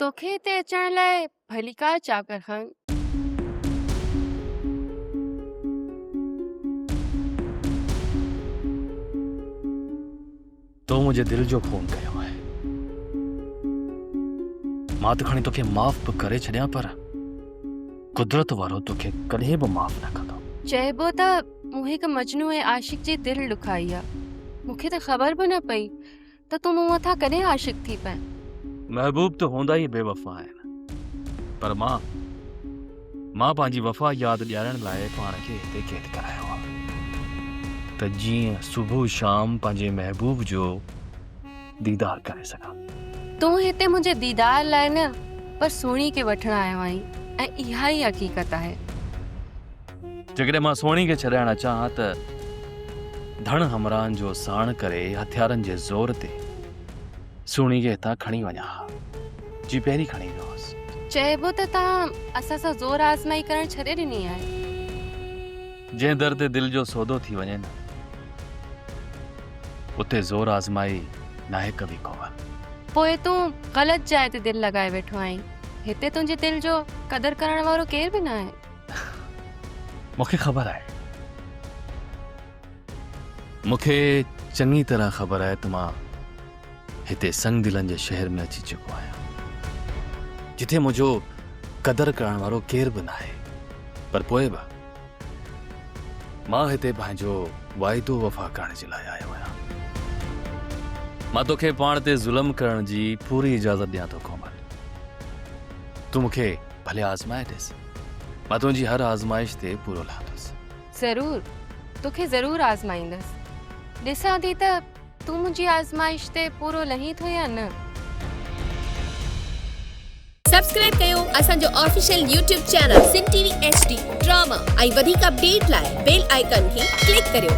توکي هتي اچڻ لاء ڀليڪار چاڪر خان. تو منهنجي دل جو خون ڪيو آهي. مان ته کڻي توکي معاف به ڪري ڇڏيان پر قدرت وارو توکي ڪڏهن به معاف نه ڪندو. چئبو ته مون هڪ مجنون ۽ عاشق جي دل ڏکائي آ. مون کي ته خبر به نه پئي ته تون مون مٿان ڪڏهن عاشق ٿي پئين. محبوب ته هوندا ئي بي وفا آهن پر مان مان پنهنجي وفا ياد ڏيارڻ لاء پاڻ کي هتي قيد ڪرايو آ ته جيئن صبح شام پنهنجي محبوب جو ديدار ڪري سگهان. تون هتي منهنجي ديدار لاء نه پر سهڻي کي وٺڻ آيو آهين ۽ اها ئي حقيقت آهي. جيڪڏهن مان سهڻي کي ڇڏائڻ اچان ها ته ڌڻ همراهن جو ساڻ ڪري هٿيارن جي زور تي سهڻي کي هتان کڻي وڃان ها، جي پهرين کڻي ويو هوس. چئبو ته توهان اسان سان زور آزمائي ڪرڻ ڇڏي ڏني آهي. جنهن در تي دل جو سودو ٿي وڃي نه، اتي زور آزمائي ناهي ڪبي ڪومل. پوء تون غلط جاء تي دل لڳائي ويٺو آهين. هتي تنهنجي دل جو قدر ڪرڻ وارو ڪير به ناهي. مون کي خبر آهي. مون کي چڱي طرح خبر آهي ته مان هتي سنگدلن جي شهر ۾ اچي چڪو آهيان، جتي منهنجو قدر ڪرڻ وارو ڪير به ناهي، پر پوء به مان هتي پنهنجو واعدو وفا ڪرڻ جي لاء آيو آهيان. مان توکي پاڻ تي ظلم ڪرڻ جي پوري اجازت ڏيان ٿو ڪومل. تون مون کي ڀلي آزمائي ڏس. مان تنهنجي هر آزمائش تي پورو لهندس. ضرور، توکي ضرور آزمائيندس. ڏسان ٿي ته تون منهنجي آزمائش تي پورو لهين ٿو يا نه. سبسڪرائب ڪيو اسان جو official YouTube channel Sindh T V H D drama ۽ وڌيڪ اپڊيٽ لاء بيل آئيڪان کي ڪلڪ ڪريو.